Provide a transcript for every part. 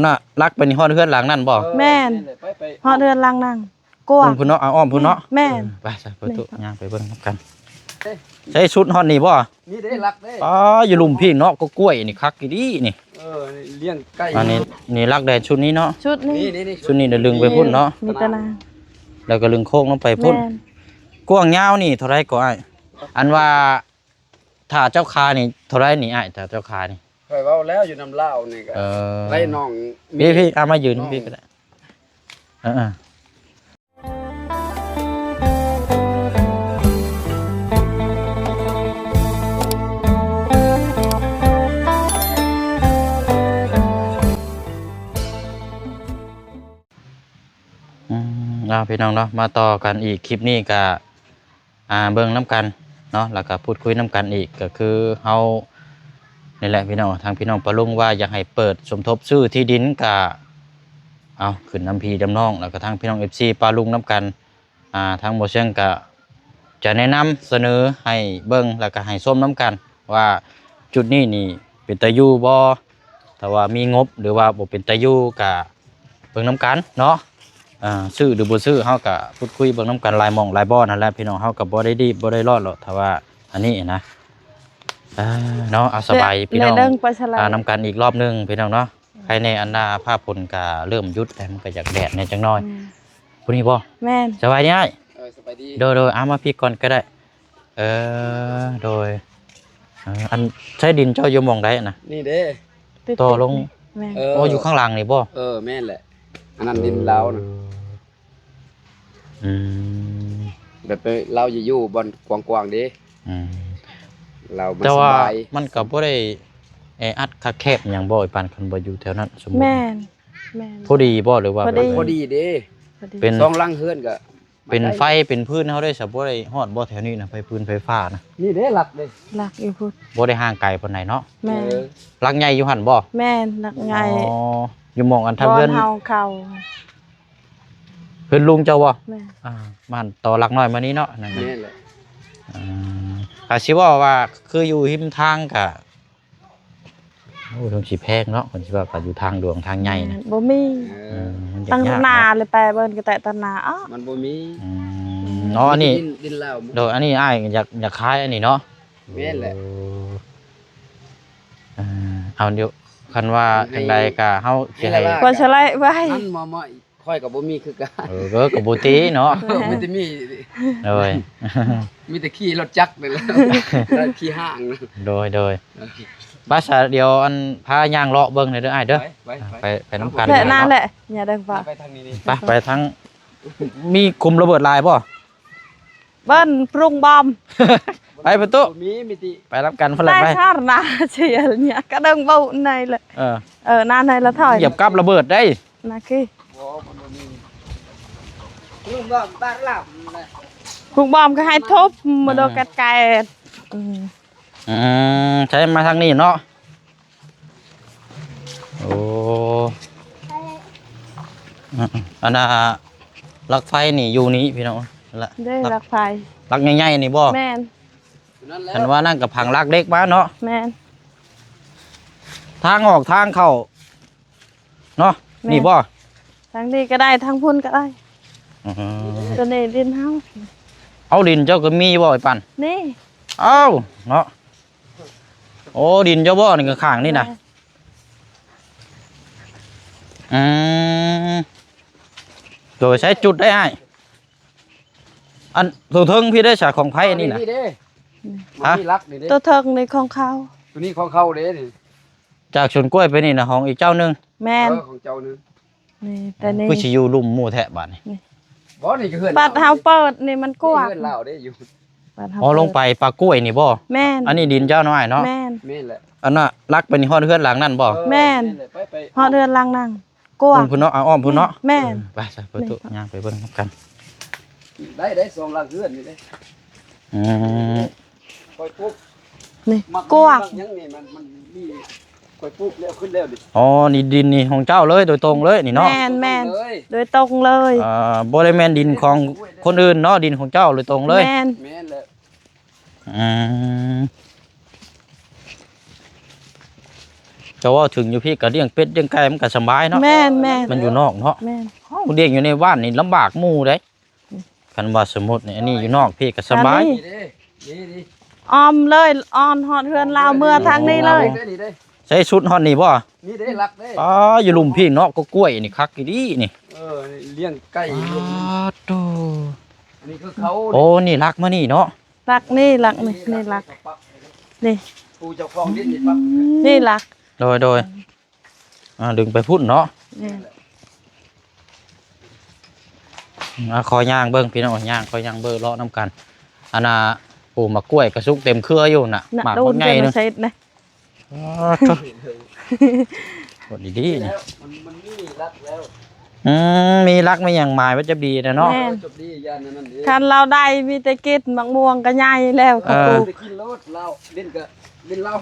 ນະ ລັກໄປນີ້ຮອດເຮືອນຫຼັງນັ້ນບໍ່? ເອີ ແມ່ນ ນີ້ແຫຼະ ໄປ ໄປ ຮອດເຮືອນຫຼັງນັ້ນ ກວ້າງພຸ້ນເນາະ ເອົາອ້ອມພຸ້ນເນາະ ແມ່ນ ເອີ ໄປຊະ ໄປ ນີ້ ຕູ້ ຍ່າງໄປເບິ່ງນຳກັນ. ໃສ່ຊຸດຮອດນີ້ບໍ່? ນີ້ເດ້ ລັກເດ້ ອໍ ຢູ່ລຸ່ມພີ້ເນາະ ກໍກ້ວຍນີ້ຄັກອີ່ຫຼີນີ້. ເອີ ລ້ຽງໄກ່ ອັນນີ້ ນີ້ລັກແດ່ ຊຸດນີ້ເນາະ ຊຸດນີ້ ນີ້ ນີ້ ນີ້ ຊຸດນີ້ລະລຶງໄປພຸ້ນເນາະ ມີແຕ່ນາ ແລ້ວກໍລຶງໂຄ້ງລົງໄປພຸ້ນ. ແມ່ນ ກວ້າງຍາວນີ້ເທົ່າໃດກໍອ້າຍ? ອັນວ່າ ຖ້າເຈົ້າຂາຍນີ້ເທົ່າໃດນີ້ອ້າຍ ຖ້າເຈົ້າຂາຍນີ້? ຂ້ອຍເວົ້າແລ້ວຢູ່ນຳລາວນີ້ກໍ ເອີ ໄລ່ນ້ອງ ພີ່ ພີ່ ເອົາມາຢືນ ນ້ອງ ພີ່ກໍໄດ້ ເອີ ເອີ ອືມ ເອົາ ພີ່ນ້ອງເນາະ ມາຕໍ່ກັນອີກ ຄລິບນີ້ກະ ອ່າ ເບິ່ງນຳກັນເນາະ ແລ້ວກໍພູດຄຸຍນຳກັນອີກ ກໍຄືເຮົານີ້ແຫຼະພີ່ນ້ອງ ທາງພີ່ນ້ອງປ້າລຸງວ່າຢາກໃຫ້ເປີດສົມທົບຊື້ທີ່ດິນ ກໍເອົາຂຶ້ນນຳພີ່ນຳນ້ອງ ແລ້ວກໍທາງພີ່ນ້ອງເອັຟຊີປ້າລຸງນຳກັນ. ອ່າ ທາງບໍ່ຊຽງກໍຈະແນະນຳສະເໜີໃຫ້ເບິ່ງ ແລ້ວກໍໃຫ້ຊົມນຳກັນວ່າຈຸດນີ້ນີ້ເປັນຕາຢູ່ບໍ່ ຖ້າວ່າມີງົບ ຫຼືວ່າບໍ່ເປັນຕາຢູ່ ກະເບິ່ງນຳກັນເນາະ. ເອີ ຊື້ຫຼືບໍ່ຊື້ ເຮົາກະພູດຄຸຍເບິ່ງນຳກັນຫຼາຍໝ່ອງຫຼາຍບ່ອນຫັ້ນແຫຼະພີ່ນ້ອງ. ເຮົາກະບໍ່ໄດ້ດີບບໍ່ໄດ້ຮ້ອນຫຼອກ ຖ້າວ່າອັນນີ້ນະ ເອີ ເນາະ. ເອົາ ສະບາຍດີພີ່ນ້ອງ ນຳກັນອີກລອບໜຶ່ງພີ່ນ້ອງເນາະ. ໃຄແນ່ ອັນນ່າ ຟ້າຝົນກະເລີ່ມຢຸດແລ້ວ ມັນກະຢາກແດດແດ່ຈັກໜ້ອຍ. ຜູ້ນີ້ບໍ່? ແມ່ນ ສະບາຍດີອ້າຍ. ເອີ ສະບາຍດີ. ໂດຍໆ ເອົາ ມາພີ້ກ່ອນກໍໄດ້. ເອີ ໂດຍ ເອີ ອັນໃຊ້ດິນເຈົ້າຢູ່ໝ່ອງໃດນະ? ນີ້ເດ້ ຕໍ່ລົງ. ແມ່ນ ເອີ ໂອ້ ຢູ່ຂ້າງຫຼັງນີ້ບໍ່? ເອີ ແມ່ນແຫຼະ ອັນນັ້ນດິນລາວນະ. ເອີ ອືມ ແບບລາວຈະຢູ່ບ່ອນກວ້າງໆເດ້. ອືມ ລາວມັນ ແຕ່ວ່າສະບາຍ ມັນກໍບໍ່ໄດ້ແອອັດຄັບແຄບຫຍັງບໍ່ ໄອ້ປານ ຄັນບໍ່ຢູ່ແຖວນັ້ນ ສົມມຸດ? ແມ່ນ ແມ່ນ ພໍດີບໍ່ ຫຼືວ່າ ພໍດີ ພໍດີເດ້ ພໍດີ ເປັນສອງຫຼັງເຮືອນກໍ ເປັນໄຟເປັນຟືນເຮົາໄດ້ສະ ບໍ່ໄດ້ຮອດບໍ່ແຖວນີ້ນະ ໄຟຟືນໄຟຟ້ານະ? ນີ້ເດ້ຫຼັກເດ້ ຫຼັກຢູ່ພຸ້ນ ບໍ່ໄດ້ຫ່າງໄກປານໃດເນາະ. ແມ່ນ ເອີ ຫຼັກໃຫຍ່ຢູ່ຫັ້ນບໍ່? ແມ່ນ ຫຼັກໃຫຍ່. ອໍ ຢູ່ໝ່ອງອັນທາງເຮືອນ ເຮືອນເຮົາເຂົ້າ ເຮືອນລຸງເຈົ້າບໍ່? ແມ່ນ ອ່າ ບ້ານຕໍ່ຫຼັກນ້ອຍມານີ້ເນາະ. ແມ່ນແຫຼະ. ອ່າ ຖ້າຊິເວົ້າວ່າຄືຢູ່ຮິມທາງກະ ໂອ້ ເຖິງຊິແພງເນາະ ເພິ່ນຊິວ່າກໍຢູ່ທາງຫຼວງທາງໃຫຍ່ນະ. ແມ່ນ ບໍ່ມີ. ເອີ ເອີ ມັນ ຕັ້ງ ຍາກ ນາເນາະ ເລີຍ ໄປເບິ່ງກໍແຕ່ຕານາ. ອໍ ມັນບໍ່ມີ. ອືມ ອໍ ອັນນີ້ ດິນ ດິນລາວ. ໂດຍ ອັນນີ້ອ້າຍຢາກ ຢາກຂາຍອັນນີ້ເນາະ. ແມ່ນແຫຼະ. ໂອ້ ເອີ ເອົາ ດຽວ ຄັນວ່າຈັ່ງໃດກໍເຮົາຊິໃຫ້ ກໍສະໄລໄວ້ ນັ້ນໝໍ ໝໍ ຂ້ອຍກໍບໍ່ມີຄືກັນ. ເອີ ກໍບໍ່ຕິເນາະ. ມີແຕ່ມີ ໂດຍ ມີແຕ່ຂີ່ລົດຈັກນີ້ແຫຼະ ແລ້ວຂີ່ຫ້າງ. ໂດຍ ໂດຍ ໄປຊະ ດຽວອັນພາຍ່າງເລາະເບິ່ງແດ່ເດີອ້າຍເດີ. ໄປ ໄປ ໄປນຳກັນແຫຼະ ນັ້ນແຫຼະ ຢ່າໄດ້ວ່າ ໄປທາງນີ້ ໄປ ໄປທາງ ມີຄຸມລະເບີດຫຼາຍບໍ່? ເບິ່ນປຸງບອມ ໄປປະຕູ ມີ ມີຕິ ໄປນຳກັນພຸ້ນແຫຼະ ໄປ ໄປ ສາລະນາ ເຊຍເນຍ ກະເດີງເບົາໃນແຫຼະ. ເອີ ເອີ ນາໃນລະຖອຍ ຢຽບກັບລະເບີດໄດ້ ນາຄື ປຸງບອມ ບາດລຳ ປຸງບອມກໍໃຫ້ທຸບ ມາໂດກັດແກດ. ອືມ ອືມ ໃຊ້ມາທາງນີ້ເນາະ. ໂອ້ ອັນນ່າ ຫຼັກໄຟນີ້ຢູ່ນີ້ພີ່ນ້ອງ ລະ ເດ້ ຫຼັກ ຫຼັກໄຟ ຫຼັກໃຫຍ່ໆນີ້ບໍ່? ແມ່ນ ຄັນວ່ານັ້ນກໍຝັງຫຼັກເຫຼັກມາເນາະ. ແມ່ນ ທາງອອກທາງເຂົ້າເນາະ. ແມ່ນ ນີ້ບໍ່? ທາງນີ້ກໍໄດ້ ທາງພຸ້ນກໍໄດ້. ອືມ ຕົວນີ້ດິນເຮົາ. ເອົາ ດິນເຈົ້າກໍມີບໍ່ໄອ້ປັນ? ນີ້ ເອົາເນາະ. ໂອ້ ດິນເຈົ້າບໍ່ ນີ້ຂ້າງໆນີ້ນະ? ອືມ ໂດຍ ໃຊ້ຈຸດໄດ້ອ້າຍ. ອັນໂຕເທິງພີ້ໄດ້ສາ ຂອງໃຜອັນນີ້ນະ? ນີ້ເດ້ ຮະ? ນີ້ຫຼັກນີ້ເດ້ ໂຕເທິງນີ້ຂອງເຂົາ ໂຕນີ້ຂອງເຂົາເດ້ນີ້. ຈາກສວນກ້ວຍໄປນີ້ນະ ຂອງອີກເຈົ້າໜຶ່ງ. ແມ່ນ ເອີ ຂອງເຈົ້າໜຶ່ງ. ນີ້ ແຕ່ນີ້ຄືຊິຢູ່ລຸ່ມໝູ່ແທ້ບາດນີ້. ນີ້ ບໍ່ ນີ້ກໍເຮືອນ ບັດເຮົາເປີດນີ້ມັນກວ້າງ ເຮືອນລາວເດ້ຢູ່. ອໍ ລົງໄປປ່າກ້ວຍນີ້ບໍ່? ແມ່ນ ອັນນີ້ດິນເຈົ້ານ້ອຍເນາະ. ແມ່ນ ແມ່ນແຫຼະ. ອັນນ່າ ລັກໄປນີ້ຮອດເຮືອນຫຼັງນັ້ນບໍ່? ເອີ ແມ່ນ ແມ່ນແຫຼະ ໄປ ໄປ ຮອດເຮືອນຫຼັງນັ້ນ ກວ້າງພຸ້ນເນາະ ອ້ອມພຸ້ນເນາະ. ແມ່ນ ເອີ ໄປຊະ ປະຕູ ຍ່າງໄປເບິ່ງນຳກັນ. ໄດ້ ໄດ້ສອງຫຼັງເຮືອນນີ້ເດ້. ອືມ ຂ້ອຍປູກ ນີ້ ໝາກ ກວ້າງ ໝາກຫຍັງນີ້ ມັນ ມັນມີ ຂ້ອຍປູກແລ້ວຂຶ້ນແລ້ວນີ້. ອໍ ນີ້ດິນນີ້ຂອງເຈົ້າເລີຍ ໂດຍຕົງເລີຍນີ້ເນາະ? ແມ່ນ ໂດຍຕົງເລີຍ ໂດຍຕົງເລີຍ. ເອີ ບໍ່ໄດ້ແມ່ນດິນຂອງຄົນອື່ນເນາະ ດິນຂອງເຈົ້າໂດຍຕົງເລີຍ. ແມ່ນ ແມ່ນແຫຼະ. ອືມ ຈະເວົ້າເຖິງຢູ່ພີ້ກໍລ້ຽງເປັດລ້ຽງໄກ່ມັນກໍສະບາຍເນາະ. ແມ່ນໆ ມັນຢູ່ນອກເນາະ. ແມ່ນ. ເຮົາລ້ຽງຢູ່ໃນບ້ານນີ້ລຳບາກໝູ່ເດ້. ອືມ ຄັນວ່າສົມມຸດນີ້ ອັນນີ້ຢູ່ນອກພີ້ກໍສະບາຍ. ອັນນີ້ ນີ້ ນີ້ ອ້ອມເລີຍ ອ້ອນຮອດເຮືອນລາວເມືອທາງນີ້ເລີຍ. ໃສ່ສຸດຮອດນີ້ບໍ່? ນີ້ເດ້ຫຼັກເດ້. ອໍ ຢູ່ລຸ່ມພີ້ເນາະ ກໍກ້ວຍນີ້ຄັກອີ່ຫຼີນີ້. ເອີ ລ້ຽງໄກ່. ອາໂຕ ອັນນີ້ຄືເຂົາ. ໂອ້ ນີ້ຫຼັກມານີ້ເນາະ. ຫຼັກນີ້ ຫຼັກນີ້ ນີ້ຫຼັກ ນີ້ ຜູ້ເຈົ້າຂອງດິນນີ້ປັບ ນີ້ຫຼັກ. ໂດຍ ໂດຍ. ອ່າ ດຶງໄປພຸ້ນເນາະ. ນີ້ ອ່າ ຂໍຍ່າງເບິ່ງພີ່ນ້ອງ ຍ່າງ ຂໍຍ່າງເບິ່ງເລາະນຳກັນ. ອັນນ່າ ໂອ້ ໝາກກ້ວຍກະສຸກເຕັມເຄືອຢູ່ນະ ໝາກບັກໃຫຍ່ໜຶ່ງ. ອໍ ໂທ້ ກົດດີໆນີ້ ມັນ ມັນມີຫຼັກແລ້ວ. ອືມ ມີຫຼັກມີຫຍັງໝາຍວ່າຈະດີນະເນາະ. ແມ່ນ ເອີ ຈະດີຢ່າງນັ້ນນີ້. ຄັນລາວໄດ້ມີແຕ່ກິນ ໝາກມ່ວງກໍໃຫຍ່ແລ້ວ ເອີ ເຂົາປູກ ໄປກິນໂລດ ລາວຫຼິ້ນກໍຫຼິ້ນລາວ.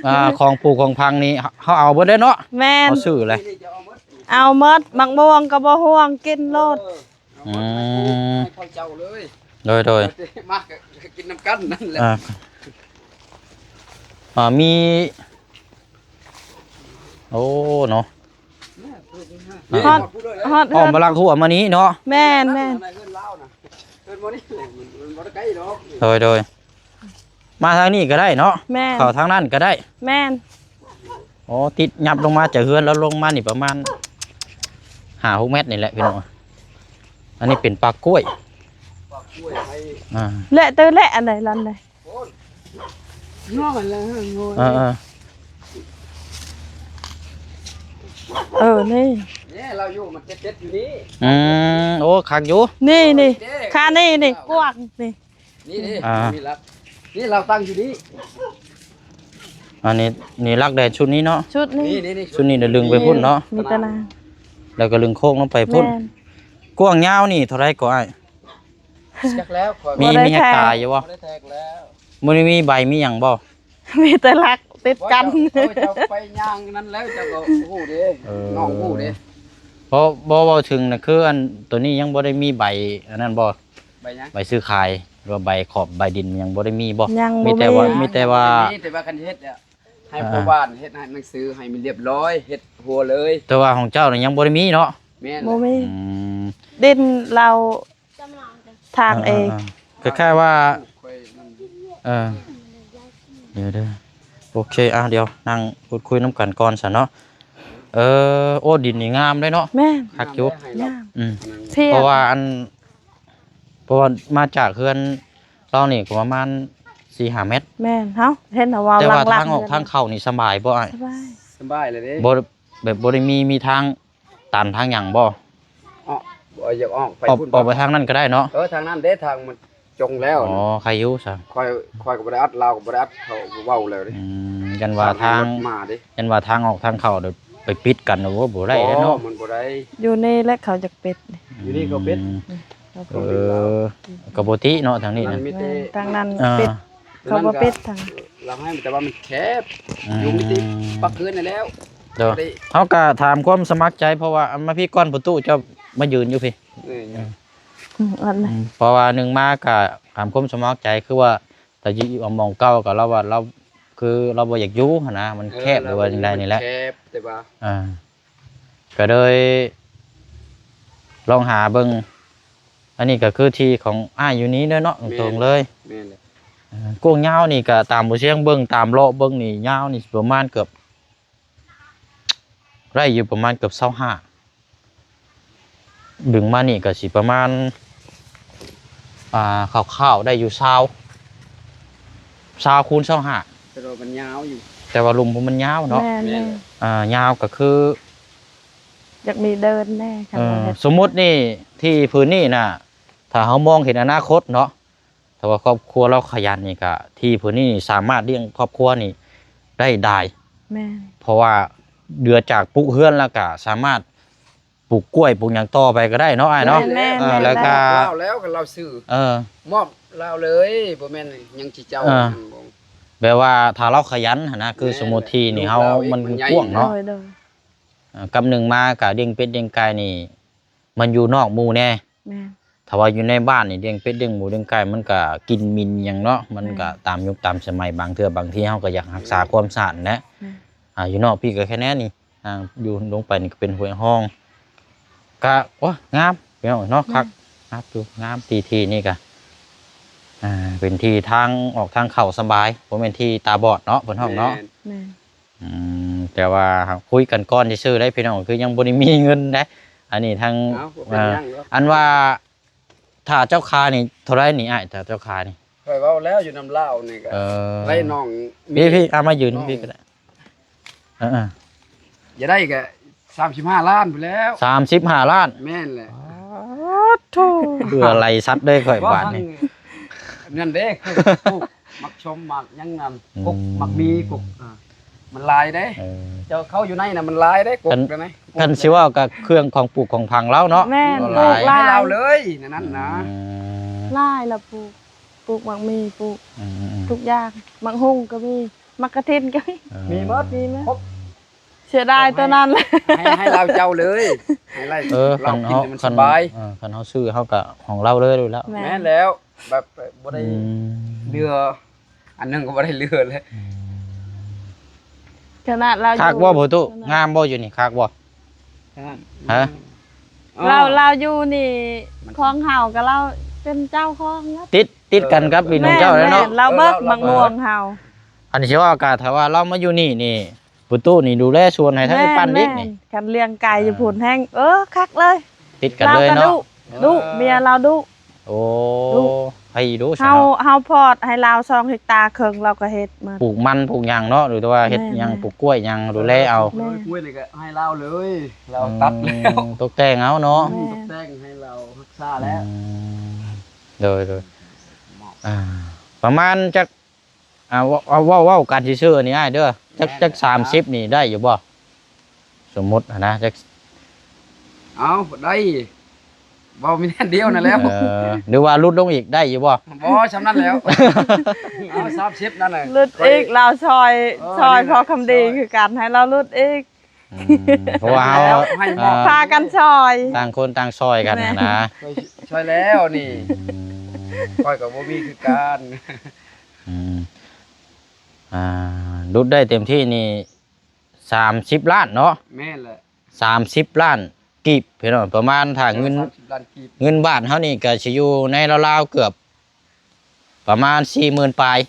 ອ່າ ຂອງປູກຂອງຝັງນີ້ ເຮົາເອົາເບິດເດ້ເນາະ. ແມ່ນ ເຮົາຊື້ແຫຼະ ນີ້ຈະເອົາໝົດ ເອົາໝົດ ໝາກມ່ວງກໍບໍ່ຫ່ວງ ກິນໂລດ. ເອີ ອືມ ໃຫ້ເຂົາເຈົ້າເລີຍ. ໂດຍ ໂດຍ. ມາກິນນຳກັນນັ້ນແຫຼະ. ອ່າ ອ່າ ມີ ໂອ້ ເນາະ. ຮອດ ຮອດ ອ້ອມບາລັກຫົວມານີ້ເນາະ. ແມ່ນ ແມ່ນ. ໂດຍ ໂດຍ. ມາທາງນີ້ກໍໄດ້ເນາະ. ແມ່ນ ເຂົ້າທາງນັ້ນກໍໄດ້. ແມ່ນ. ໂອ້ ຕິດຫຍັບລົງມາຈາກເຮືອນລາວລົງມານີ້ປະມານຫ້າຫົກແມັດນີ້ແຫຼະພີ່ນ້ອງ. ອັນນີ້ເປັນປ່າກ້ວຍ ປ່າກ້ວຍໄມ້. ອ່າ ແລະ ເຕີແລະ ອັນໃດລັນໃດ? ໂອ້ຍ ງໍ ເອີ ເອີ ເອີ ນີ້ ນີ້ລາວຢູ່ ມັນເຈັດໆຢູ່ນີ້. ອືມ ໂອ້ ຄັກຢູ່. ນີ້ ນີ້ ເດ້ ຄານີ້ ນີ້ ກວ້າງນີ້. ນີ້ ນີ້ ອ່າ ມີຫຼັກ ນີ້ລາວຕັ້ງຢູ່ນີ້. ອັນນີ້ ນີ້ຫຼັກແດນຊຸດນີ້ເນາະ. ຊຸດນີ້ ນີ້ ນີ້ ຊຸດນີ້ລະດຶງໄປພຸ້ນເນາະ. ມີຕະໜາງ ແລ້ວກໍດຶງໂຄ້ງລົງໄປພຸ້ນ. ແມ່ນ. ກວ້າງຍາວນີ້ເທົ່າໃດກໍອ້າຍ? ຈັກແລ້ວ ຂ້ອຍ ມີ ບໍ່ໄດ້ ມີແຮັກຕາຢູ່ບໍ່? ບໍ່ໄດ້ແທກແລ້ວ. ບໍ່ໄດ້ມີໃບມີຫຍັງບໍ່? ມີແຕ່ຫຼັກຕິດກັນ. ເຈົ້າ ເຈົ້າໄປຍ່າງນັ້ນແລ້ວ ເຈົ້າກໍຮູ້ເດ້. ເອີ ນ້ອງຮູ້ເດ້. ບໍ່ ບໍ່ເວົ້າເຖິງນະ ຄືອັນໂຕນີ້ຍັງບໍ່ໄດ້ມີໃບອັນນັ້ນບໍ່? ໃບຫຍັງ? ໃບຊື້ຂາຍ ຫຼືວ່າໃບຂອບໃບດິນຍັງບໍ່ໄດ້ມີບໍ່? ຍັງບໍ່ມີ. ມີແຕ່ວ່າ ມີແຕ່ວ່າ ມີແຕ່ວ່າຄັນເຮັດ ໃຫ້ ອ່າ ພໍ່ບ້ານເຮັດໃຫ້ໜັງສືໃຫ້ມັນລຽບລ້ອຍ ເຮັດຫົວເລີຍ. ແຕ່ວ່າຂອງເຈົ້ານີ້ຍັງບໍ່ໄດ້ມີເນາະ? ແມ່ນ ບໍ່ມີ. ອືມ ດິນລາວທາງເອງ. ອ່າໆໆ ຄ້າຍໆວ່າ ເອີ ດຽວໆ ໂອເຄ ອ່າ ດຽວນັ່ງພູດຄຸຍນຳກັນກ່ອນຊະເນາະ. ເອີ ໂອ້ ດິນນີ້ງາມເດ້ເນາະ. ແມ່ນ ຄັກຢູ່ ງາມ. ອືມ ເພາະວ່າອັນ ເພາະວ່າມາຈາກເຮືອນ ເຮົານີ້ກໍປະມານສີ່ຫ້າແມັດ. ແມ່ນ ເຮົາເຫັນເຮົາວ່າ ແຕ່ວ່າທາງອອກທາງເຂົ້ານີ້ສະບາຍບໍ່ອ້າຍ? ສະບາຍ ສະບາຍເລີຍເດ້. ບໍ່ ແບບບໍ່ໄດ້ມີ ມີທາງຕັນທາງຫຍັງບໍ່? ອອກ ບໍ່ ຢາກອອກໄປພຸ້ນ ອອກໄປທາງນັ້ນກໍໄດ້ເນາະ. ເອີ ທາງນັ້ນເດ້ ທາງມັນຈົງແລ້ວ. ອໍ ໄຄຢູ່ຊະ. ຂ້ອຍ ຂ້ອຍກໍບໍ່ໄດ້ອັດ ລາວກໍບໍ່ໄດ້ອັດ ເຂົາເວົ້າແລ້ວເດ້. ອືມ ຢ້ານວ່າທາງ ທາງລົດມາເດ້ ຢ້ານວ່າທາງອອກທາງເຂົ້າໄປປິດກັນ ໂອ້ ບໍ່ໄດ້ເດ້ເນາະ. ບໍ່ ມັນບໍ່ໄດ້. ຢູ່ນີ້ແຫຼະເຂົາຢາກປິດ. ຢູ່ນີ້ເຂົາປິດ. ອືມ ເອີ ກໍບໍ່ຕິເນາະ ທາງນີ້ນະ. ທາງນັ້ນ ເອີ ປິດ ເຂົາບໍ່ປິດທາງ ລາວໃຫ້ ແຕ່ວ່າມັນແຄບ. ອືມ ຢູ່ມີແຕ່ປັກເຮືອນນັ້ນແລ້ວ. ໂດຍ ເຮົາກໍຖາມຄວາມສະໝັກໃຈ ເພາະວ່າ ມາພີ້ກ່ອນ ປະຕູ ເຈົ້າມາຢືນຢູ່ພີ້. ເອີ ອືມ ອືມ ອັນນັ້ນ ອືມ ເພາະວ່າໜຶ່ງມາກໍຖາມຄວາມສະໝັກໃຈ ຄືວ່າ ແຕ່ຢູ່ໝ່ອງເກົ່າກໍລາວວ່າລາວ ຄືລາວບໍ່ຢາກຢູ່ຫັ້ນນະ ມັນແຄບ ເອີ ຫຼືວ່າຈັ່ງໃດນີ້ແຫຼະ. ມັນແຄບ ແຕ່ວ່າ ອ່າ ກໍເລີຍລອງຫາເບິ່ງ. ອັນນີ້ກໍຄືທີ່ຂອງອ້າຍຢູ່ນີ້ເດີເນາະ ແມ່ນ ຕົງໆເລີຍ. ແມ່ນແຫຼະ. ເອີ ກວ້າງຍາວນີ້ກໍຕາມບໍ່ຊຽງເບິ່ງ ຕາມເລາະເບິ່ງນີ້ ຍາວນີ້ປະມານເກືອບ ໄດ້ຢູ່ປະມານເກືອບຊາວຫ້າ ດຶງມານີ້ກໍຊິປະມານ ອ່າ ຄ່າວໆໄດ້ຢູ່ຊາວ ຊາວຄູນຊາວຫ້າ. ແຕ່ວ່າມັນຍາວຢູ່ ແຕ່ວ່າລຸ່ມມັນຍາວເນາະ. ແມ່ນ ແມ່ນ ແມ່ນ. ອ່າ ຍາວກໍຄື ຢາກມີເດີ່ນແດ່ ຄັນ ເອີ ວ່າເຮັດ ສົມມຸດນີ້ ທີ່ພື້ນນີ້ນະ ຖ້າເຮົາມອງເຫັນອະນາຄົດເນາະ ຖ້າວ່າຄອບຄົວລາວຂະຫຍັນນີ້ກະ ທີ່ເພິ່ນນີ້ສາມາດລ້ຽງຄອບຄົວນີ້ໄດ້ຫຼາຍ. ແມ່ນ. ເພາະວ່າເຫຼືອຈາກປຸກເຮືອນແລ້ວກະສາມາດປູກກ້ວຍປູກຫຍັງຕໍ່ໄປກໍໄດ້ເນາະ ອ້າຍເນາະ. ແມ່ນໆ ເອີ ແລ້ວກະ ລາວແລ້ວ ຄັນລາວຊື້ ເອີ ມອບລາວເລີຍ ບໍ່ແມ່ນຫຍັງຊິເຈົ້າ. ເອີ ແບບວ່າຖ້າລາວຂະຫຍັນຫັ້ນນະ ຄື ແມ່ນ ສົມມຸດທີ່ນີ້ເຮົາ ມັນກວ້າງເນາະ. ໂດຍໆ ເອີ ກັບໜຶ່ງມາກະລ້ຽງເປັດລ້ຽງໄກ່ນີ້ ມັນຢູ່ນອກໝູ່ແດ່. ແມ່ນ. ຖ້າວ່າຢູ່ໃນບ້ານນີ້ລ້ຽງເປັດລ້ຽງໝູລ້ຽງໄກ່ ມັນກະກິ່ນໝິ່ນຫຍັງເນາະ ມັນກະ ແມ່ນ ຕາມຍຸກຕາມສະໄໝ. ບາງເທື່ອບາງທີເຮົາກໍຢາກຮັກສາ ແມ່ນ ຄວາມສະອາດແຫຼະ. ແມ່ນ. ອ່າ ຢູ່ນອກພີ້ກໍແຄ່ແນວນີ້ ອ່າ ຢູ່ລົງໄປນີ້ກໍເປັນຫ້ວຍຮ່ອງ ກະ ໂອ້ຍ ງາມພີ່ນ້ອງເນາະ ແມ່ນ ຄັກ ງາມຢູ່ ງາມ ທີ່ ທີ່ນີ້ກະ ອ່າ ເປັນທີ່ທາງອອກທາງເຂົ້າສະບາຍ ບໍ່ແມ່ນທີ່ຕາບອດເນາະ ເພິ່ນຮ້ອງເນາະ ແມ່ນ ແມ່ນ ອືມ ແຕ່ວ່າຄຸຍກັນກ່ອນຊື່ໆເດ້ພີ່ນ້ອງ ຄືຍັງບໍ່ໄດ້ມີເງິນເດ້ ອັນນີ້ທາງ ເອົ້າ ບໍ່ເປັນຫຍັງດອກ ອັນວ່າ ຖ້າເຈົ້າຂາຍນີ້ເທົ່າໃດນີ້ອ້າຍ ຖ້າເຈົ້າຂາຍນີ້? ຂ້ອຍເວົ້າແລ້ວຢູ່ນຳລາວນີ້ກໍ ເອີ ໄດ້ນ້ອງ ພີ່ ພີ່ ເອົາມາຢືນ ນ້ອງ ພີ່ກໍໄດ້ ເອີໆ ຢາກໄດ້ກໍສາມສິບຫ້າລ້ານພຸ້ນແລ້ວ ສາມສິບຫ້າລ້ານ ແມ່ນແຫຼະ ປາດໂທ້ ເບື່ອໄຫຼສັດເດ້ຂ້ອຍບາດນີ້ ນັ້ນເດ້ ປູກໝາກຊົມໝາກຫຍັງນັ້ນ ອືມ ກົກໝາກມີກົກ ອ່າ ມັນຫຼາຍເດ້ ເອີ ເຈົ້າເຂົ້າຢູ່ໃນນະ ມັນຫຼາຍເດ້ ກົກ ຄັນ ນະ ຄັນຊິເວົ້າກໍເຄື່ອງຂອງປູກຂອງຝັງລາວເນາະ ແມ່ນ ຫຼາຍ ປູກຫຼາຍ ໃຫ້ລາວເລີຍ ໃນນັ້ນນະ ອືມ ຫຼາຍລະປູກ ປູກໝາກມີ ປູກ ອືມໆໆ ທຸກຢ່າງ ໝາກຫຸ່ງກໍມີ ໝາກກະທິນກໍມີ ເອີ ມີໝົດ ມີໝົດ ຄົບ ເສຍດາຍໂຕນັ້ນ ໃຫ້ ໃຫ້ລາວເຈົ້າເລີຍ ໃຫ້ລາວ ເອີ ເຮົາກິນໃຫ້ມັນສະບາຍ ເອີ ຄັນເຮົາຊື້ເຮົາກໍຂອງລາວເລີຍຢູ່ແລ້ວ ແມ່ນ ແມ່ນແລ້ວ ແບບບໍ່ໄດ້ ອືມ ເຫຼືອ ອັນໜຶ່ງກໍບໍ່ໄດ້ເຫຼືອເລີຍ ອືມ ຂະໜາດລາວ ຄັກບໍ່ ຢູ່ ພໍ່ຕູ້? ງາມບໍ່ຢູ່ນີ້? ຄັກບໍ່? ຮະ? ລາວ ລາວຢູ່ນີ້ ມັນ ຂອງເຮົາກໍລາວເປັນເຈົ້າຂອງ ຕິດ ຕິດກັນກັບດິນຂອງເຈົ້າແລ້ວເນາະ ແມ່ນ ລາວເບີກ ເອີ ລາວ ລາວເບີກ ໝາກມ່ວງເຮົາ ອັນຊິວ່າກະ ຖ້າວ່າລາວມາຢູ່ນີ້ນີ້ ປູຕູ້ນີ້ດູແລສວນໃຫ້ທັງ ແມ່ນ ໄອ້ປັ້ນອີກນີ້ ແມ່ນ ຄັນລ້ຽງໄກ່ຢູ່ພຸ້ນແຮງ ເອີ ຄັກເລີຍ ຕິດກັນເລີຍເນາະ ລາວກໍດຸ ເອີ ດຸ ເມຍລາວດຸ ໂອ້ ດຸ ໃຜດຸຊະ ເຮົາ ເຮົາພອດໃຫ້ລາວສອງເຮັກຕາເຄິ່ງ ລາວກໍເຮັດໝົດ ປູກມັນປູກຫຍັງເນາະ ຫຼືວ່າເຮັດຫຍັງ ແມ່ນ ປູກກ້ວຍຫຍັງ ດູແລເອົາ ແມ່ນ ກ້ວຍນີ້ກໍໃຫ້ລາວເລີຍ ລາວຕັດແລ້ວ ອືມ ຕົກແຕ່ງເອົາເນາະ ແມ່ນ ຕົກແຕ່ງໃຫ້ລາວຮັກສາແລ້ວ ອືມ ໂດຍໆ ອ່າ ປະມານຈັກ ອ່າ ເວົ້າ ເວົ້າ ເວົ້າກັນຊື່ໆ ນີ້ອ້າຍເດີ ຈັກ ແມ່ນ ຈັກສາມສິບນີ້ໄດ້ຢູ່ບໍ່? ສົມມຸດຫັ້ນນະ ຈັກ ເອົາ ໄດ້ ເວົ້າມີແນວດຽວນັ້ນແຫຼ້ວ ເອີ ຫຼືວ່າຫຼຸດລົງອີກໄດ້ຢູ່ບໍ່? ບໍ່ ຊ່ຳນັ້ນແຫຼ້ວ ເອົາ ສາມສິບນັ້ນແຫຼະ ຫຼຸດອີກ ລາວຊ່ອຍ ເອີ ຊ່ອຍພໍ່ຄຳດີຄືກັນ ໃຫ້ລາວຫຼຸດອີກ ອືມ ເພາະວ່າເຮົາ ໃຫ້ມອບ ອ່າ ພາກັນຊ່ອຍ ຕ່າງຄົນຕ່າງຊ່ອຍກັນ ແມ່ນ ຫັ້ນນະ ຊ່ອຍ ຊ່ອຍແລ້ວນີ້ ອືມ ຂ້ອຍກໍບໍ່ມີຄືກັນ ອືມ ອ່າ ຫຼຸດໄດ້ເຕັມທີ່ນີ້ສາມສິບລ້ານເນາະ ແມ່ນແຫຼະ ສາມສິບລ້ານກີບ ພີ່ນ້ອງ ປະມານ ຖ້າເງິນ ສາມສິບລ້ານກີບ ເງິນບາດເຮົານີ້ກໍຊິຢູ່ໃນລາວໆເກືອບ ປະມານສີ່ໝື່ນປາຍ